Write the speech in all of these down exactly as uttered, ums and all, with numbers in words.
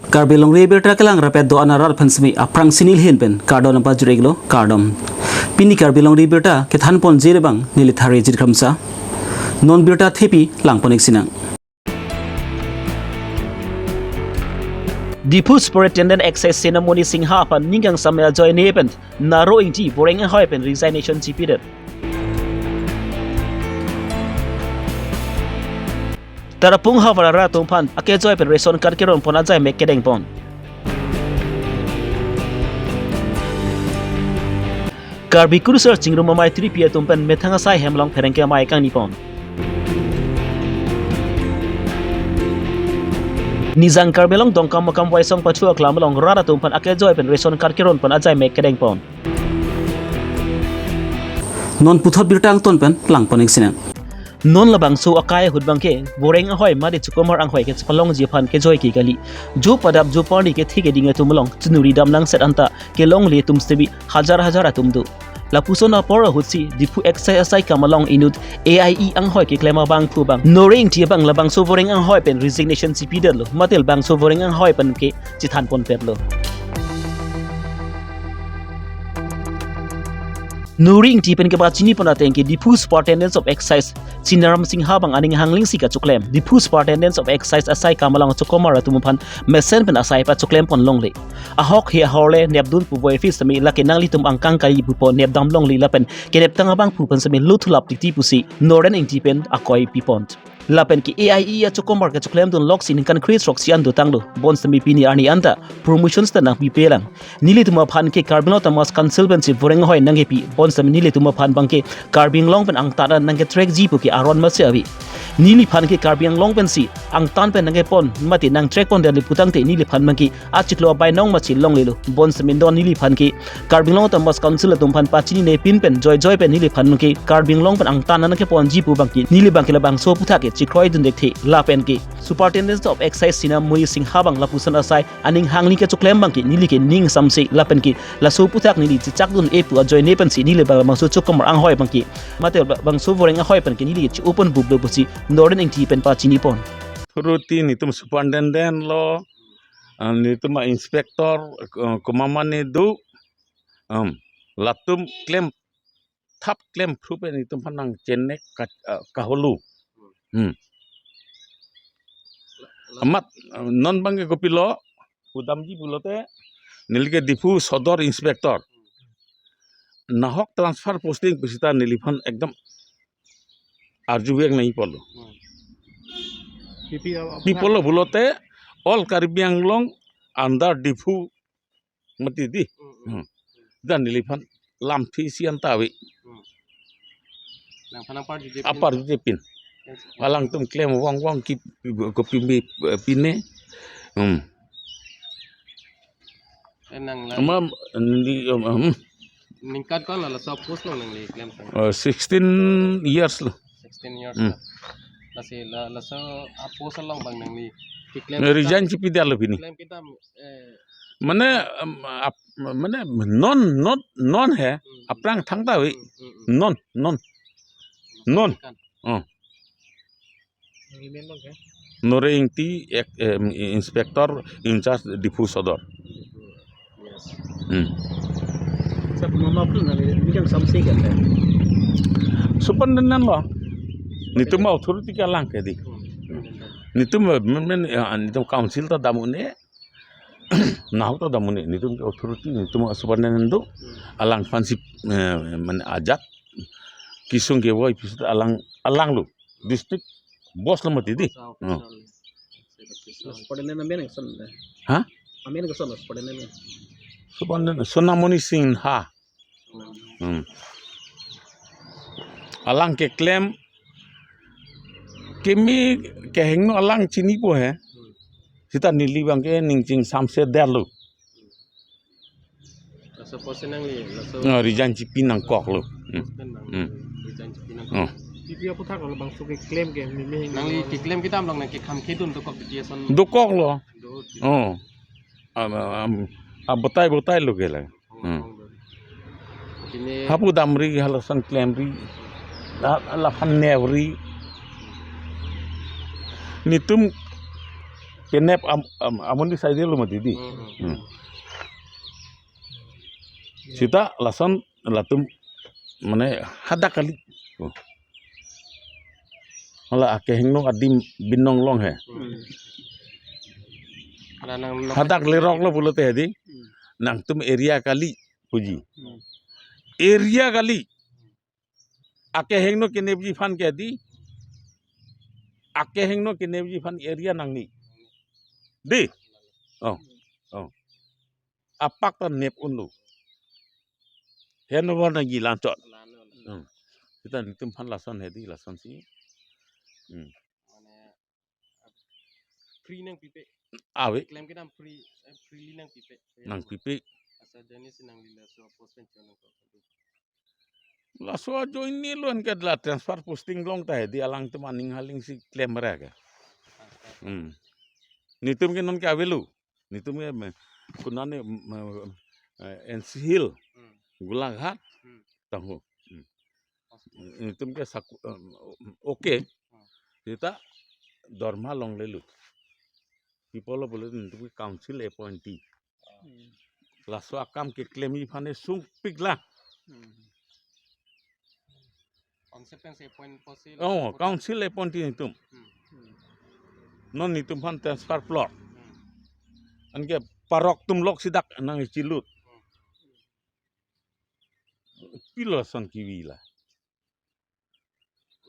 Karbi Longri Abirta kelang rapet do-an arat aphan semi aphrangsi neli ahin pen kardom nangpajir-iklo, kardom. Pini Karbi Longri Abirta kethanponji abang neli Thari Jit Kramsa. Non birta thepi langpon-ik sinang. Diphu Superintendent Excise Sinamoni Singha aphan ning kangsam ajoine pen Naro Ingti Boreng ahoi pen resignation chipidet. Tarapung havar arat atum aphan akejoi pen ration card keronpon ajai mek kedengpon. Karbi kurusar chingrum amei tripi atum pen methang asai hem along pherangke amei kangnipon. Nijang Karbi Anglong Dongkamukam Waisong Pachu aklam along rat atum aphan akejoi pen ration card keronpon ajai mek kedengpon. Non puthot birta angton pen langpon-ik sinang. Non labangso akai ahut abangke Boreng ahoi mate Chokomar anghoi kechepalongji aphan kejoi ke kali. Jo padap jo parni kethe keding atum along chinuri dam nangset anta kelongle atum semi hajar hajar atum do. Lapuson apor ahutsi Diphu Excise asai kam along inut A I E anghoi keklem abangphu abang Naro Ingti abang labangso Boreng ahoi pen resignation chipidetlo, mate labangso Boreng ahoi pen ke chethanponpetlo. Naro Ingti pen kepachinipon ateng ke Diphu Superintendent of Excise Sinaram Singha abang aning hanglingsi kachoklem. Diphu Superintendent of Excise asai kam along Chokomar atum aphan mesen pen asai pachoklemponlongle. Ahok he ahorle nepdun pu voiphit semi lake nanglitum angkang kali pupo nepdamlongle lapen keneptang abangphu aphan semi luthulap titi pusi Naro Ingti pen akoi pipon. Lapen ke A I E a Chokomar kechoklemdun loksi ningkan kre-throksi an dotanglo. Bonsemi pini arni anta promotions ta nangpipelang. Nelitum aphan ke Karbi Anglong Autonomous Council pensi Boreng ahoi nangkepi. Bonsemi nelitum aphan abangke Karbi Anglong pen angtan an nangketrackji pu ke aron masi ave. Neliphan ke Karbi Anglong pensi angtan pen nangkepon mate nangtrackpondet le putangte neliphan abangke achiklo abainong masi longlelo. Bonsemi non neliphan ke Karbi Anglong Autonomous Council atum aphan pachinine pin pen joijoi pen neliphan abangke Karbi Anglong pen angtan an nangkeponji pu abangke neli abangke labangso aphuthak ke chikroidundekthe lapen ke Superintendent of Excise Sinamoni Singha abang lapuson asai aning hangli kechoklem abangke neli ke ning samse lapen ke laso aphuthak neli chechakdun-e pu ajoine pensi neli abang labangso Chokomar anghoi abangke mate labangso Boreng ahoi pen ke neli ke chi-open book lo pusi Naro Ingti pen pachinipon. Authority netum superintendent lo, ah, netum a-inspector, ah, komat mane do, um, latum klem thap klem phru pen netum aphan nangchenek ka, ah, kaholo. Hmm. Amat, ah, non abangke kopilo, pudamji pulote, neli ke Diphu Sodor Inspector. Nahok transfer posting pusita neliphan ekdom arju vek nangji pulo. Hmm. Pipi a-, pi pulo pulote, all Karbi Anglong under Diphu mati di. Hmm, hmm. Hmm. Dan neliphan lamthe isi anta ave. Hmm. Nangphan aparjuje pin. Aparjuje pin. Yes. Alangtum klem vangvang ke kopi me, eh, pine. Hmm. Eh, nang la. Ama, ni, um, um. Ningkan ko-an la laso post along nangli klemtang? Oh, sixteen years lo. Sixteen years. Hmm. La. Lasi la, laso a-post along abang nangli keklem. Resign chipidetlo pini. Klem kedam, eh. Mane, um, ap-, mane non, non, non he, hmm, aphrang thangta ave. Hmm, hmm, hmm. Non, non. Non. Ningkan. Oh. Naro Ingti, ek-, em, inspector in charge Diphu Sodor. Yes. Hmm. Sir, mama pun nang ini kan samsi kan, eh? Superintendent lo. Netum authority ke alang ke di. Hmm. Netum, men, men, ya, netum council ta dam un-e. Nahok ta dam un-e. Netum ke authority, netum superintendent do. Hmm. Alangphan si, eh, men ajat. Kesung kevoi pusita alang, alang lo. District boss lo mati di. Boss, ah, hmm, official. Superintendent amen koson de? Ha? Amen koson superintendent? Superintendent Sonamoni Singha. Hmm. Alang keklem keme kehingno alang chinipo he. Hmm. Sita neli abangke ning chingsamsedetlo. Laso post nangli, laso. Ah, resign chipi nangkoklo. Hmm. Post kan bang, hmm, resign chipi nangkok. Oh. Pipi aphuthak lo bangso keklem ke meme hing nangli lo. Keklem kedam along nangkekham kedun dokok titi ason. Dokoklo. Do. Oh. Am, am, am, botai botai lo ke la. Hmm. Pine. Hapu damri, halason klemri. La, laphan nevri. Netum kenep am, am, amonit side lo mati di. Hmm, hmm. Hmm. Sita lason latum mane hadak kali. Oh. Hala akehingno adim binong long he. Hmm. Ala nang, nang hadak lerok lo pulote hedi. Hmm. Nangtum area kali puji. Hmm. Area kali. Akehingno kenepji aphan ke di. Akehingno kenepji aphan area nangni. Di. Oh. Oh. Apak ta nep unlo. Hen war nangji lanchot. Hmm. Sita netum aphan lason hedi lasonsi. Hmm. Mane, free nangpipe. Ave. Klem kedam free, eh, freely nangpipe. Nangpipe. Asa jani si nangli laso post pen chonang ko. Laso ajoine lo anke la transfer posting long ta hedi alangtum aning halingsi klem ra ke. Hmm. Netum ke non ke avelo. Netum ke me, konane me, eh, N C Hill, Hmm. Golaghat, Hmm. Tangho. Hmm. Hospital. Netum ke saku, em, okay. Hmm. Sita dorma longlelo. People lo bole netum ke council appointee. Hmm. Laso akam keklemji aphan sungpik la. Hmm. Council pen si appoint posi Oh, laso council appointee netum. Hmm. Hmm. Non netum aphan transfer plot. Hmm. Anke parok atum lok si dak nangchilut. Hmm. Pilo son kivi la.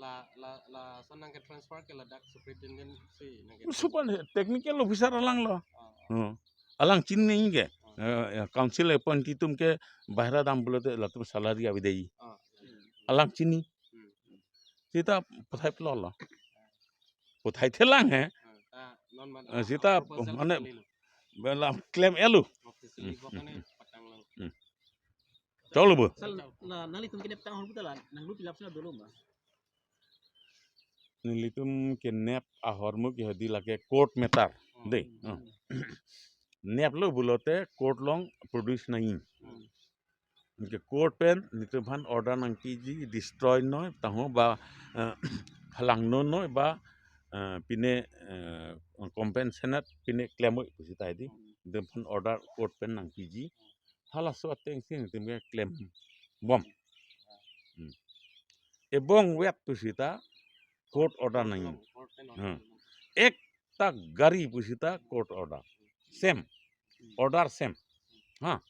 La, la, lason nangke transfer ke ladak superintendent si nangke Supan he, technical officer alang lo. Ah, ah. Hmm. Alang chini ke. Ah. Eh, ya, council appointee atum ke bahira dam pulote latum salary avedetji. Ah, ya. Alang chini. Hmm. Sita pathai plot lo. Pathai thelang he. Ah, ah, non man, Eh, ah, sita proposal mane kali lo. Bela klem-etlo. Officially Hmm, gua hmm, kane hmm. Patang lang. Hmm. Choklo bo. Sal na, nanglitum kenep tang ahormu ta la, nanglu pilap sina dolo ma. Nelitum kenep ahormu ke hedi lake court matter. Hmm. Dei. Hmm. Hmm. Neplo pulote court along produce nangji. Hmm. Anke court pen netum aphan order nangpiji destroy noi, tangho ba, eh, halangno noi ba, eh, pine, eh, compensation pine klem noi pusi ta hedi. Hmm. Netum aphan order court pen nangpiji. Halaso atengsi netum ke klembom. Hmm. Ebongvet pusi ta court order nangji. Court pen order Hmm. nangji. Ekta gari pusi ta court order. Same. Order same. Ha.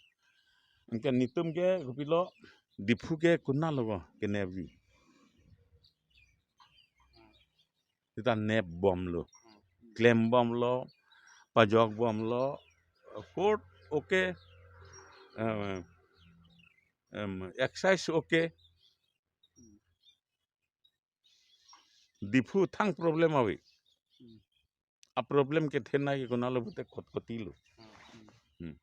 Anke netum ke kopilo Diphu ke konatlo kenepji. Sita nepbomlo. Klembomlo. Pajokbomlo. Court okay. Em, em, excise okay. Diphu thang problem ave. Hmm. A problem kethenei ke konatlo pulote Khatkhati lo. Hmm, hmm. Hmm.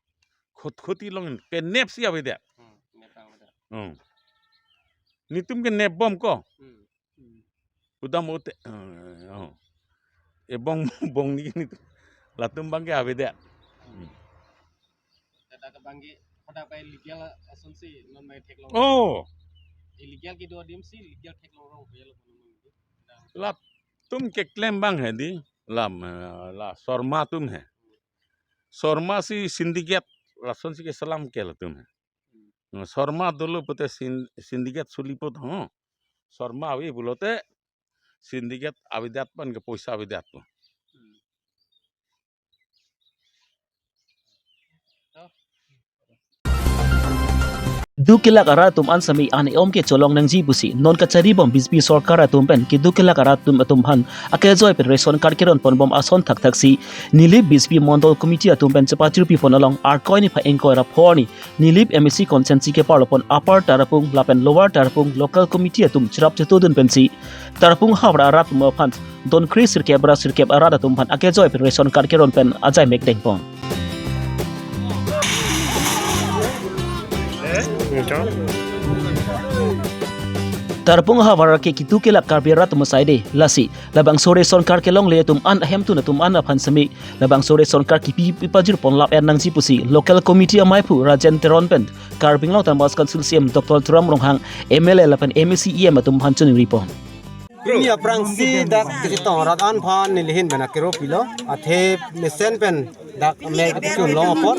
Khatkhati along kenep si avedet. Hmm, nep tang avedet. Hmm. Netum ke nepbom ko. Hmm. Hmm. Udam ote, eh, oh. Ebong bong ni netum. Latum abang ke avedet. Hmm. Dak abang ke pada pa illegal asonsi non mai theklong. Oh. Illegal kedo adim si legal theklong rong ya lo. Latum keklem abang hedi, lam, eh, la Sharma atum he. Sharma si syndicate, lasonsi keselam ke latum he. Hmm. Sharma dolo pulote syn-, syndicate sulipo ho. Sharma ave pulote syndicate avedet aphan ke poisa avedet po. Hmm. Kedo kelak arat atum an sami an-e-om ke cholong nangji pusi non kacharibom B J P sorkar atum pen kedo kelak arat atum atum aphan akejoi pen ration card keron ponbom ason thakthaksi Nilip B J P Mondol Committee atum pen chepachirpi pon along Arkoi niphai ingkoi ra pho arni Nilip M A C constituency keparlo pon Upper Tarapung lapen Lower Tarapung local committee atum cherap chetudun pensi Tarapung havar arat atum aphan don kre sirkep ra sirkep arat atum aphan akejoi pen ration card keron pen ajai mek dengpon. Tarapung havar ke kedo kelak Karbi arat atum asai de, lasi labangso ration card kelongle atum an ahemtun atum an aphan sami labangso ration card kepi pajir pon lap-et nangji pusi local committee amaiphu Rajen Teron pen Karbi Anglong Autonomous Council C E M Doctor Tuliram Ronghang, M L A lapen M A C E M atum aphan choningri pon. Pini aphrangsi dak kachetong rat an aphan nelihin pen akero pilo. Athe mesen pen dak me kachun long apot.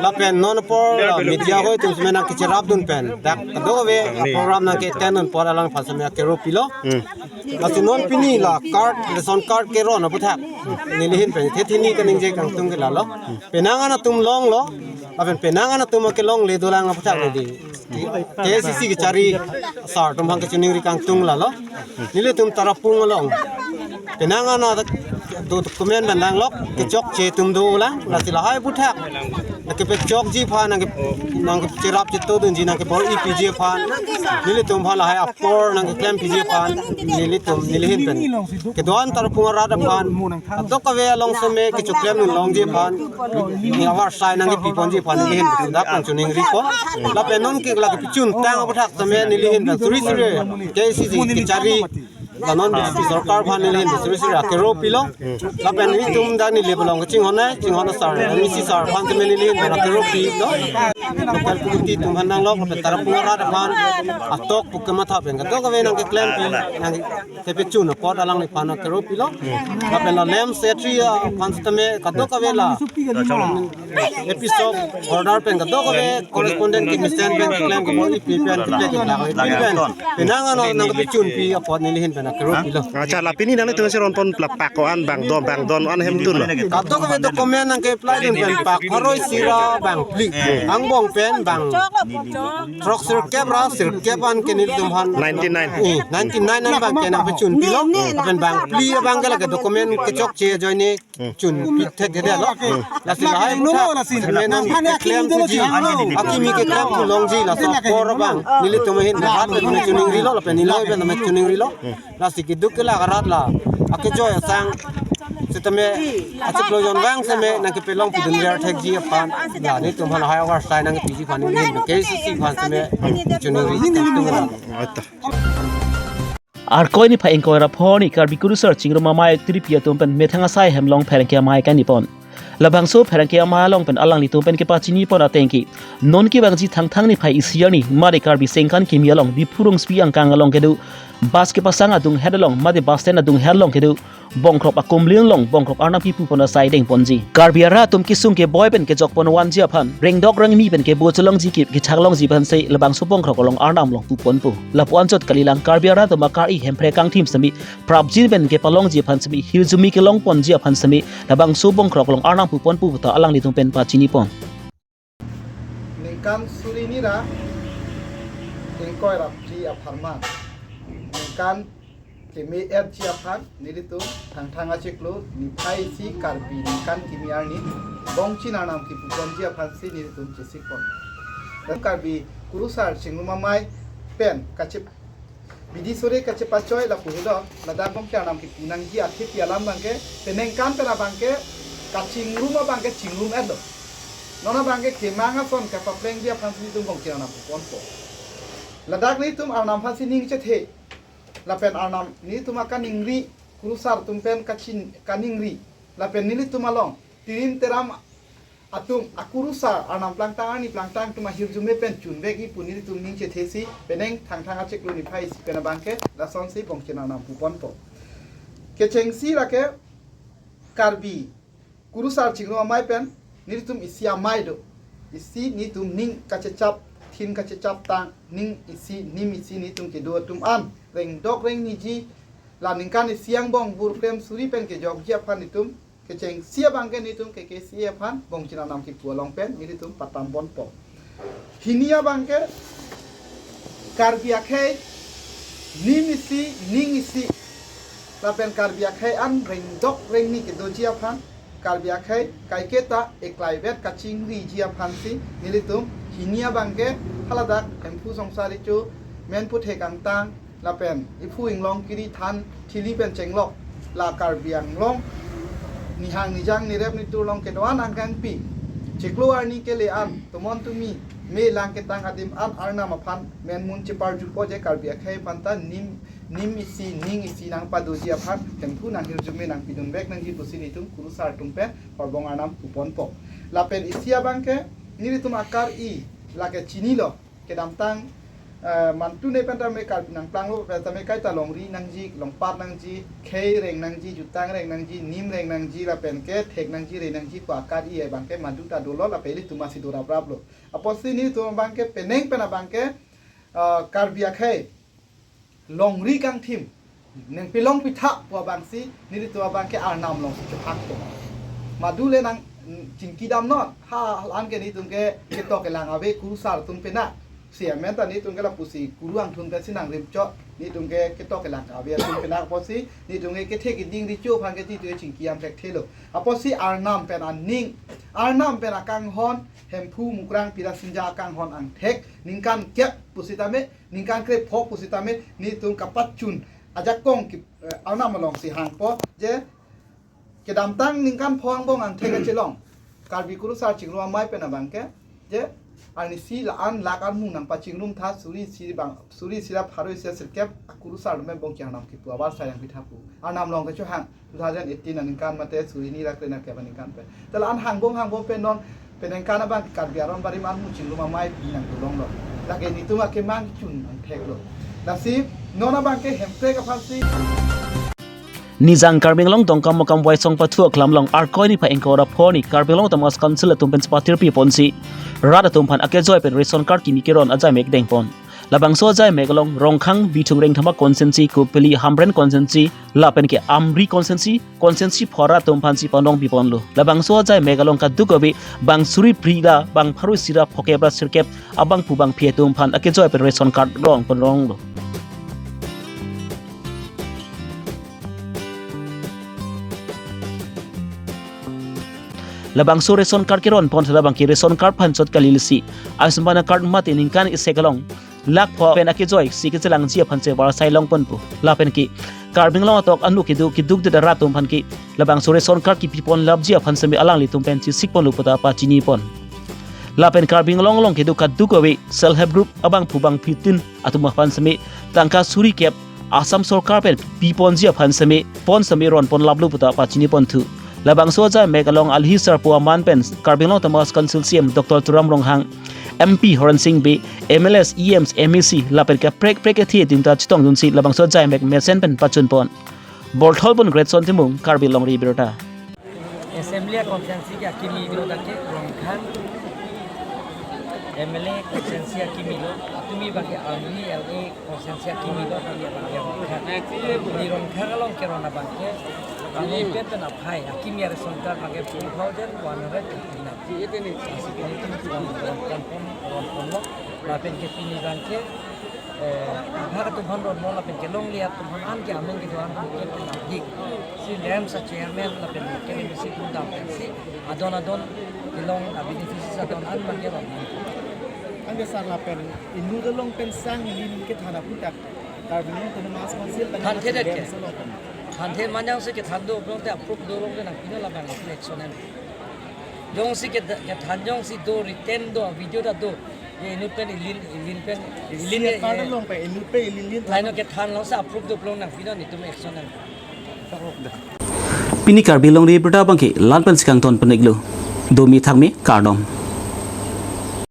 Lapen non apor la media hoi atum semen nangkecherapdun pen dak kadokave program nangke-attend-dun apot alangphan semen akero pilo. Lasi non pini la card, ration card keron aputhak nelihin pen the thini kaningje kangtung ke lalo. Penang an atum longlo. Lapen penang an atum kelongle dolang aputhak neli K A C C kachari sar atum aphan kachiningri kangtung lalo. Nelitum Tarapung along penang an do-, document pen nanglok kechokche atum dolang, lasi lahai aputhak nangkepechokji aphan, nangke-, nangkecherap chetongdunji, nangkebor-ipiji aphan, nelitum aphan lahai apor nangkeklempiji aphan, nelitum nelihin pen kedo-an Tarapung arat aphan kadokave along seme kechoklem longji aphan, ni avarsai nangkepiponji aphan nelihin pen dak kachiningripo. Lapen non ke la kechuntang aputhak seme nelihin pen suri suri K A C C kachari la non B J P sorkar aphan nelihin pen suri suri akero pilo. Lapen nelitum dak neli belong kachinghon-ai, chinghon asar, M A C sar aphan seme nelihin pen akero pilo. Local committee atum aphan nanglok, lapen Tarapung arat aphan atok pu kematha pen kadokave nangkeklempi, nangkepechun apot alangliphan akero pilo. Lapen la LAMP secretary aphan sitame kadokave la A P shop order pen kadokave correspondent ke mesen pen keklem kebor-ipi pen keklem keklem pen penang an nangkepechunpi apot nelihin pen akero pilo. Acha, la pini nanglitum si ronpon la pak ko-an bang don, bang don an hem tun lo. Kadokave document nangke-apply-dun pen pak pharo isi ra bang phli. Angbong pen bang throk sirkep ra sirkep an ke nelitum aphan ninety-nine. Eh, ninety-nine an bang ke nangpechunpilo. Pen bang phli abang ke lake document kechokche ajoine chunpi thekthedetlo. Lasi lahai aputhak seme nangkeklem thuji, akimi keklem thu longji, laso apor abang nelitum ahin rat pen me chiningrilo, lapen niloi pen me chiningrilo. Lasi keduk kelak arat la akejoi asang sitame achiklo jonvang seme nangkepelongpidun ver thekji aphan, la nelitum aphan lahai avarsai nangkepiji aphan nelihin K A C C aphan seme chiningri kangtung lo. Arkoi niphai ingkoi ra pho arni Karbi Kurusar Chingrum Amei Aktiripi atum pen methang asai hem along pherangke amei kangnipon. Labangso pherangke amei along pen alanglitum pen kepachinipon ateng ke, non kevangji Thangthang niphai isi arni mate Karbi Sengkan kimi along Diphu rongsopi angkang along kedo bus kepasang adunghet along mate bus stand adunghet along kedo bongkrok akumling along bongkrok arnam kipupon asai dengponji. Karbi arat atum kesung keboi pen kejokpon vanji aphan, rengdok rengni pen kebo chelongji ke kechak longji aphan si labangso bongkrok along arnam along puponpo. Lapu-an chot kalilang Karbi arat atum akari Hemprek kangthim seme prapjin pen kepalongji aphan seme hirjume kelongponji aphan seme labangso bongkrok along arnam puponpo puta alanglitum pen pachinipon. Ningkan suri hini ra ingkoi ra phli apharman, ningkan keme-etji aphan nelitum Thangthang achiklo niphai isi Karbi ningkan kimi arni bongchin arnam kipuponji aphan si nelitum chesikpon. Karbi Kurusar Chingrum Amei pen kachip bidi sore kachepachoi lapu helo, ladak bongchin arnam kipu nangji athe pi alam abangke peningkan pen abangke kachingrum abangke chingrum-etlo. Non abangke kemang ason kapaplengji aphan si nelitum bongchin arnam puponpo. Ladak nelitum arnam aphan si ning chethe. Lapen arnam nelitum akaningri, Kurusar atum pen kachin kaningri. Lapen nelitum along tirim teram atum akurusar arnam plangtang arni plangtang atum ahirjume pen chunvekji pu nelitum ning chethesi penang Thangthang achiklo niphai isi pen abangke lasonsi bongchin arnam puponpo. Kechengsi lake Karbi Kurusar Chingrum Amei pen nelitum isi amei do. Isi nelitum ning kachechap, thin kachechaptang, ning isi, nim isi nelitum kedo atum an rengdok rengniji, la ningkan isi angbong vur klem suri pen kejokji aphan nelitum kechengsi abangke nelitum K K C A aphan bongchin arnam kipu along pen nelitum patamponpo. Hini abangke Karbi akhei nim isi, ning isi, lapen Karbi akhei an rengdok rengni kedoji aphan, Karbi akhei kaiketa eklaivet kachingriji aphan si nelitum hini abangke haladak Hemphu Songsar Recho, Menputhe Kangtang, lapen iphu Inglong Kiri than thili pen chenglok la Karbi Anglong nihang nijang nirep nitur along kedo-an angkangpi chiklo arni kele an tomon tumi me lang ketang adim an arnam aphan menmun cheparjupo je Karbi akhei aphan ta nim, nim isi, ning isi nangpadoji aphan Hemphu nanghirjume nangpidunvek nangji pusi nelitum Kurusar atum pen horbong arnam puponpo. Lapen isi abangke nelitum akari lake chinilo. Kedamtang Eh, mantu ne pen tame Karbi nangplanglo pen tame kaita longri nangji, longpat nangji, khei reng nangji, jutang reng nangji, nim reng nangji, lapen ke thek nangji, re nangji pu akat-i abang ke madu ta dolo, lapen ilitum asi do rapraplo. Apotsi nelitum abang ke penang pen abang ke, eh, Karbi akhei longri kangthim nangpilong pitha pu abangsi nelitum abang ke Arnam alongsi chohangpo. Madu le nang, mm, chingki damnon, ha, la-an ke nelitum ke ketok kelang ave kurusar atum pena. Si amen ta nelitum ke lapusi kuru angthun pensi nangrim chot, nelitum ke ketok kelang ave atum pena apotsi nelitum ke kethe keding recho aphan ke nelitum ke chingki jam thekthelo. Apotsi Arnam pen aning, Arnam pen akanghon, Hemphu, Mukrang, Pirasinja akanghon angthek ningkan kep pusitame, ningkan krepho pusitame nelitum kapachun ajakong ke, eh, Arnam alongsi hangpo je kedamtang ningkan pho angbong angthek kachelong Karbi kurusar chingrum amei pen abang ke je arnisi la-an lak armu nangpachingrumtha suri isi abang, suri isi ra pharo isi ra sirkep akurusar atum angbong ke Arnam kipu avarsai nangpitha pu. Arnam along kechohang two thousand eighteen aningkan mate suri hini ra kre-nerkep aningkan pen. Te la-an hangbong hangbong pen non penang kan abang Karbi aron barim armu chingrum amei pi nangdolonglo. Lake nelitum akemang chun angtheklo. Lasi non abang ke Hemprek aphansi. Nijang Karbi Anglong Dongkamukam Waisong Pathu Aklam along Arkoi niphai ingkoi ra pho arni Karbi Anglong Autonomous Council atum pen chepatirpi ponsi rat atum aphan akejoi pen ration card kimi keron ajaimek dengpon. Labangso ajaimek along Rongkhang, Bithung Rengthama constituency, Kopili, Hamren constituency, lapen ke Amri constituency, constituency pho arat atum aphansi panongpi ponlo. Labangso ajaimek along kadokave bang suri phli ra, bang pharo isi ra phokep ra sirkep abangphu bangphi atum aphan akejoi pen ration card rong ponronglo. Labangso ration card keron pon labang ke ration card aphan chot kali lasi Ayushman card mate ningkan isi along lak pho pen akejoi si kechelangji aphan si varsai longponpo. Lapen ke Karbi Anglong atok anu keduk keduk de rat atum aphan ke labangso ration card kipi pon lapji aphan seme alanglitum pen chesik ponlo puta pachini pon. Lapen Karbi Anglong along keduk kadokave self help group abangphu bangphi tin atum aphan seme tangka suri kep Assam sorkar pen pi ponji aphan seme pon seme ron pon laplo puta pachini ponthu. Labangso ajaimek along alhi sarpo aman pen Karbi Anglong Autonomous Council C E M Doctor Tuliram Ronghang, M P Horen Sing Bey, M L As, E Ms, M A C lapen kaprek prek kethe atum ta chetongdunsi labangso ajaimek mesen pen pachun pon. Borthol pon Greatson Timung, Karbi Longri Abirta. Assembly constituency ke akimi do dak ke Rongkhang, M L A constituency akimi do, atumi bang ke Amri L A constituency akimi do, atumi bang ke Rongkhang. Di Rongkhang along keron abang ke, along pen pen aphai, akimi ration card bang ke two thousand one hundred fifty-nine. Asi pini tu ron, ron, ron, ron, ron, ron, lapen ke pini bang ke, eh, bhag atum aphan ronmon lapen ke longle atum aphan an ke amen kedo-an atum ke penapdik. Si LAMPS a chairman lapen ke M C atum dam pensi adon adon kelong a beneficiaries adon an bang ke ronmon. Anke sar lapen inut along pen sang ilin kethan aputhak Karbi Anglong Autonomous Council pen than thedet ke. Along pen. Than the manyang si kethan do pulote approve do long ke nangpinon labang election an. Jongsi ke, kethan jongsi do written do video ta do. Ye inut pen ilin, ilin pen, ilin si ye, apar ye. Along pen, inut pen ilin lin laino than. Kethan longsi approve do pulo nangpinon itum action nang. Pini Karbi Longri Abirta bang ke la-an pensi kangton pon-iklo. Domi thakmi kardom.